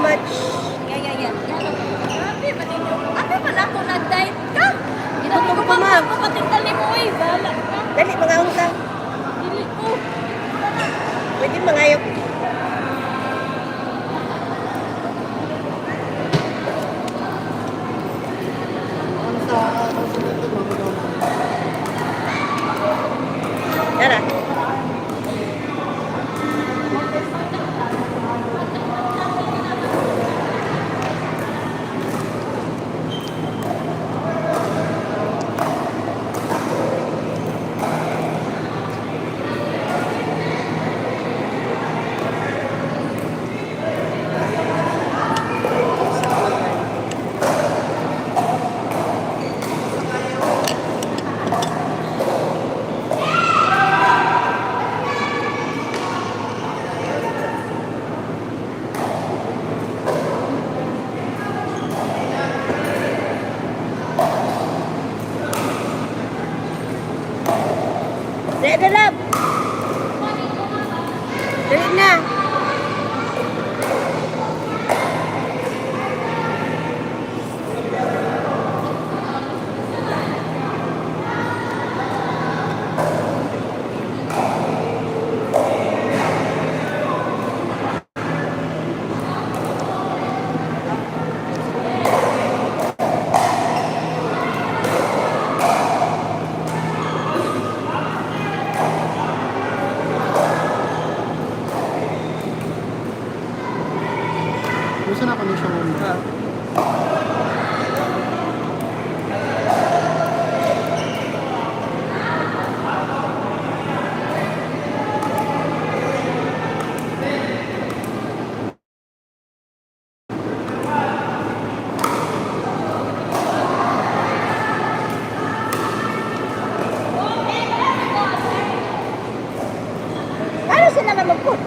much. Yeah. Grabe, maninyo. Ano man ako nag-diet ka? Ginoo Gutom ko ko, pa ma'am. ko patintal ni mo eh. Bahala ka. Dali, mga unta. Dili ko. Pwede mga yok. Ang sa ang sa dito, ma'am. Tara. Dali na, love. Dali na. Gusto na ko ni siya, ma'am. Paano sila nga magput?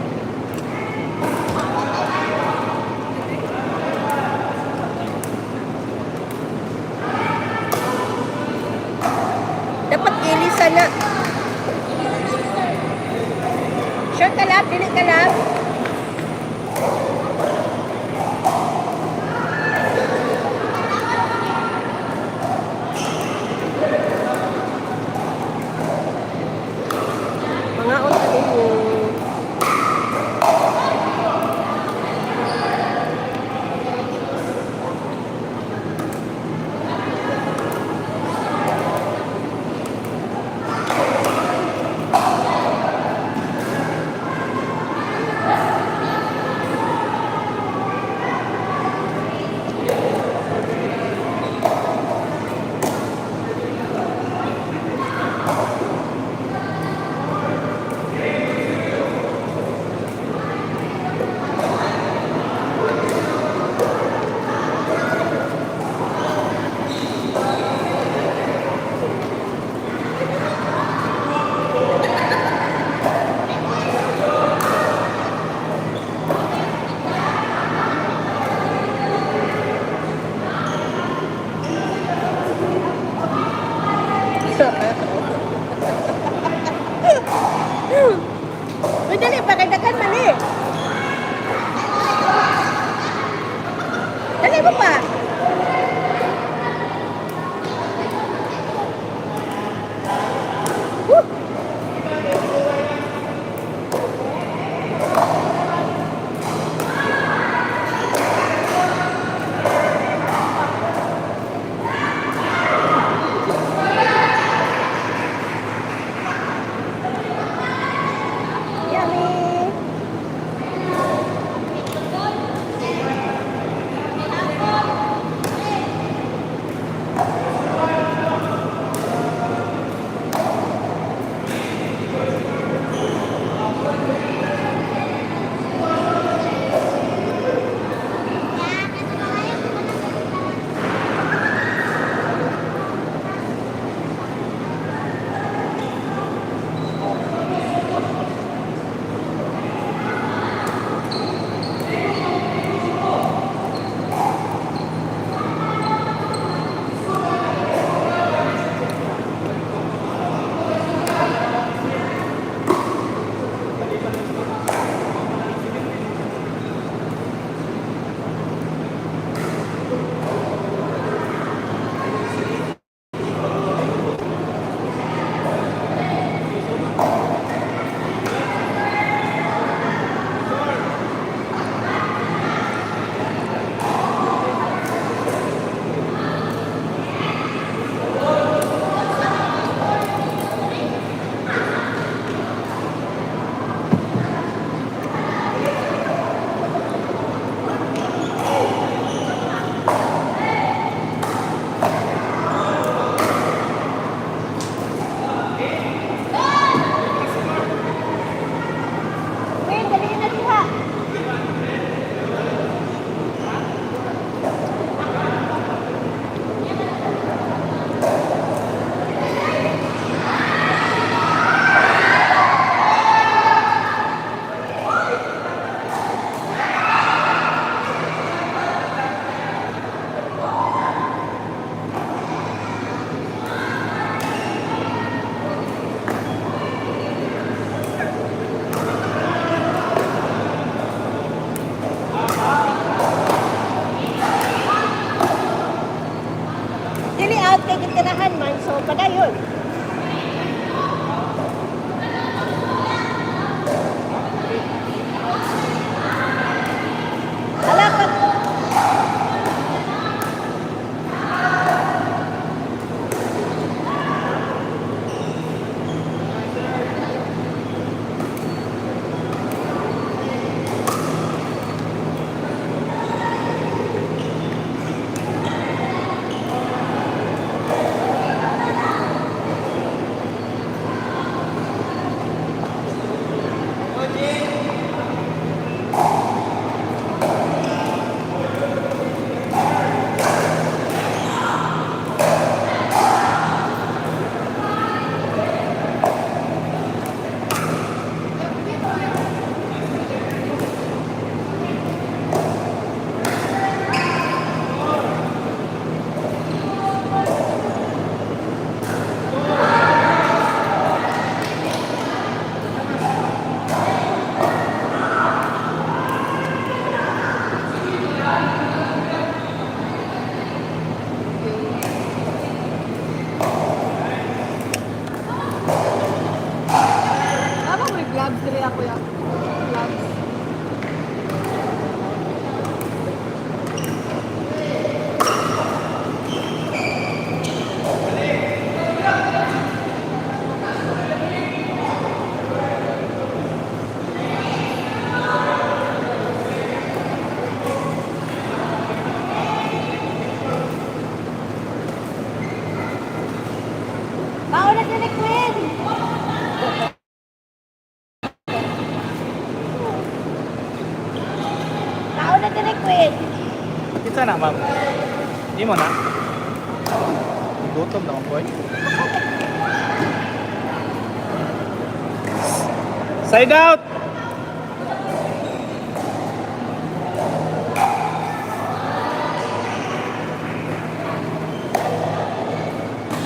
Padayon. Ala pa. Tama may gloves diri ako ya. Gloves. Mauna si ni Queen. Mauna si ni Queen. Kita na, ma'am. Di mo na. Gutom na akong boy. Side out!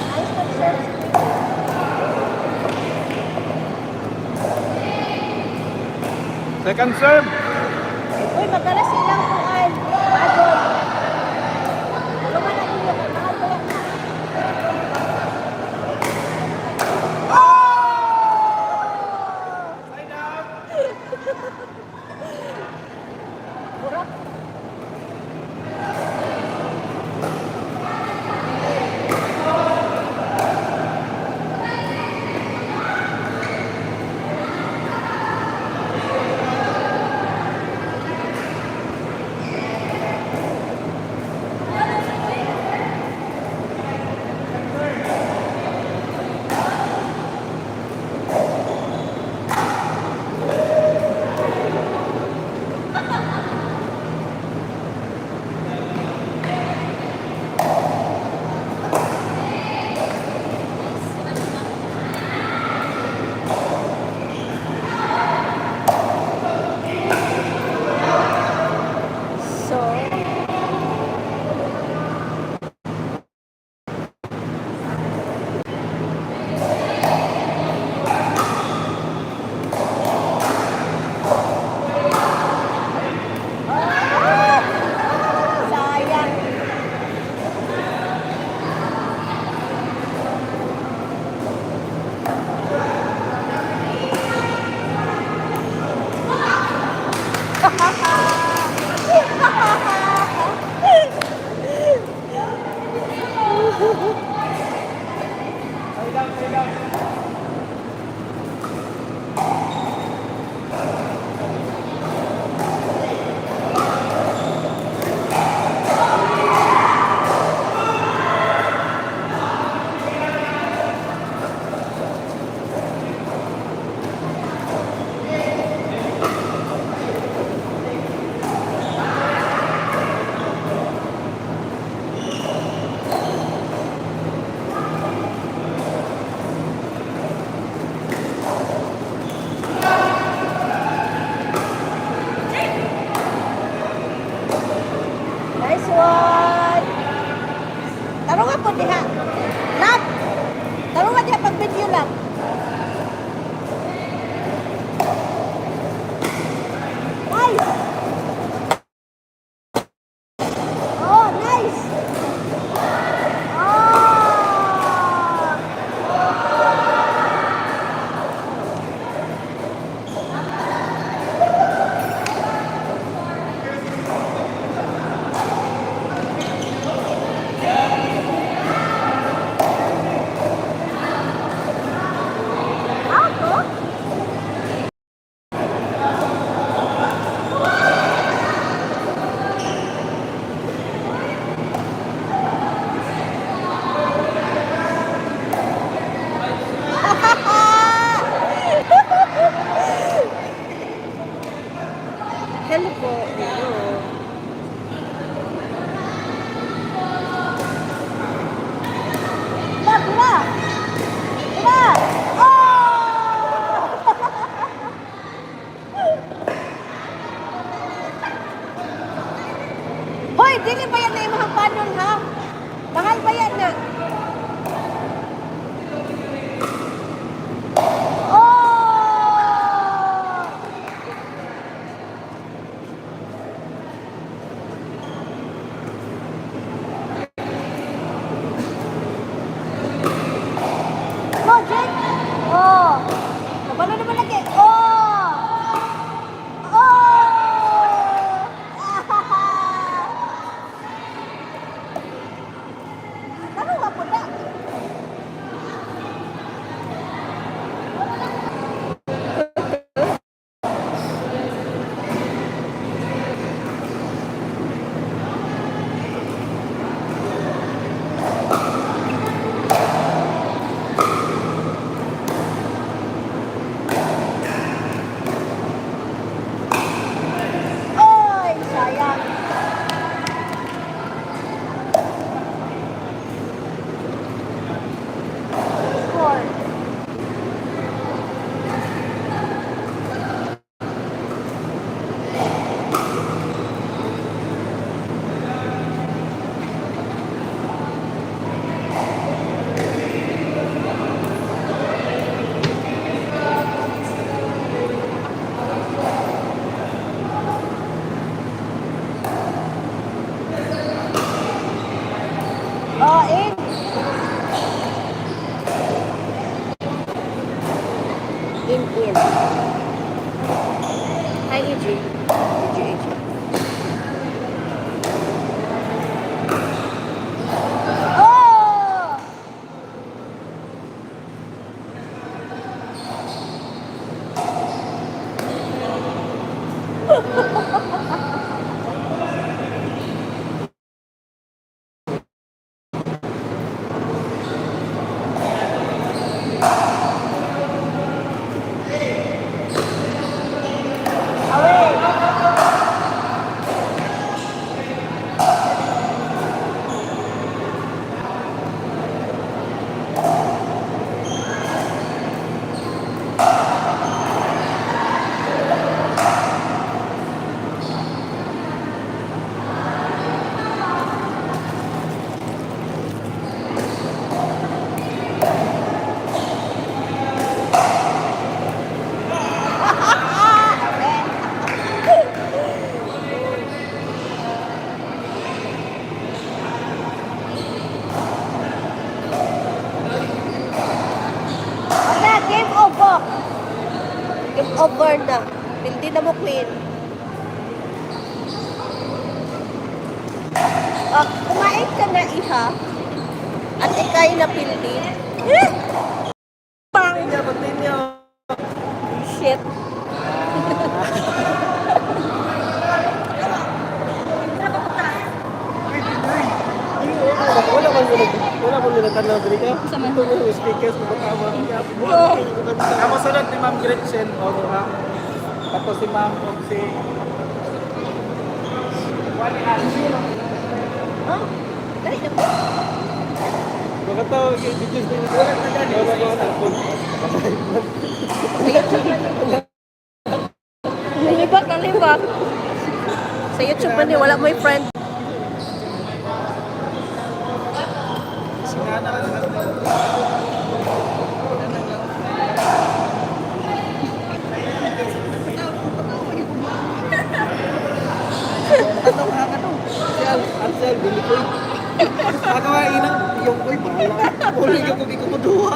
Ayos pa serve si Queen. Second serve. Uy, magdala silang kuan. Bagon. Tulungan na ninyo kay mahal ko lang na. Side out! Burak. So, sayang. Side out, side out. Nice one. Tarungan po diha. Love. Tarungan diha pag video lang. Nice. Oh, nice. Oh. po. Hello. Ba, ba! Ba! Oh! Hoy, dili ba yan na imong panon ha? Mahal ba yan na? Oh! Go, Jake! Oh! Kabalo naman lagi. Oh! Oh! Taro nga po na. Oy, sayang. Score. Oh, in. In, in. Hi, EG. EG, EG. Oh! Away! Wala, game over. Game over na. Hindi na mo, Queen. Ah, kumain ka na, iha. At ikay na pildi. Eh! Pang! Shit. Wala man nila, wala man nila tanaw diri ka. Ito mo yung speakers mo tama. Ako sunod ni Ma'am Gretchen o ha. Tapos si Ma'am og si Oh, dali na po. Baka tao kay videos na yun. Wala ba ako? Sa YouTube man. Nalibak, nalibak. Sa YouTube man eh, wala mo yung friend. Ano ka ano? Si Al, Al si Al, bili ko. Ako nga ina, yung koy bahala. Uli ka ko ko duha.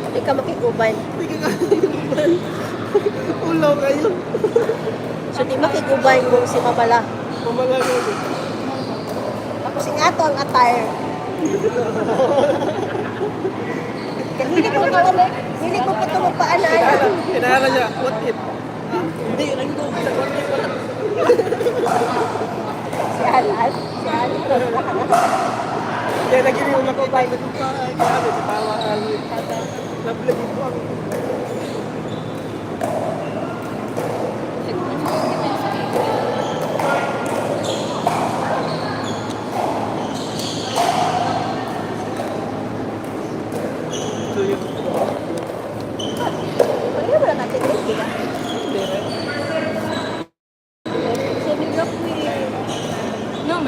Hindi ka makiguban. Hindi ka kaya. Ulaw kayo. So, di makiguban kung si Mamala. Mamala ko. Tapos yung ato ang attire. Hindi ko pa ito, hindi ko pa ito magpaalala. Inaala niya, what if? Hindi, ano ko, what if wala. Si Alan, si Alan. Kaya lagi rin yung nakita ko pa, kaya ano, sa tawa, ano, nablagin ko ang Siguro.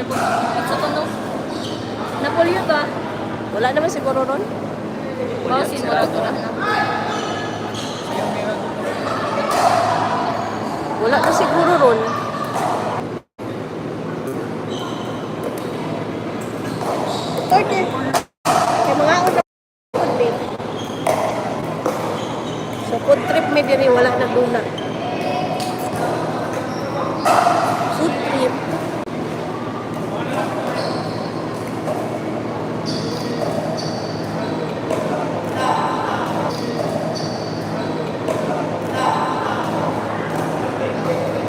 Order ko. Pizza ko no. Napolyo ba? Wala naman siguro ron. Bawsin mo lang na. Wala na siguro ron. 30.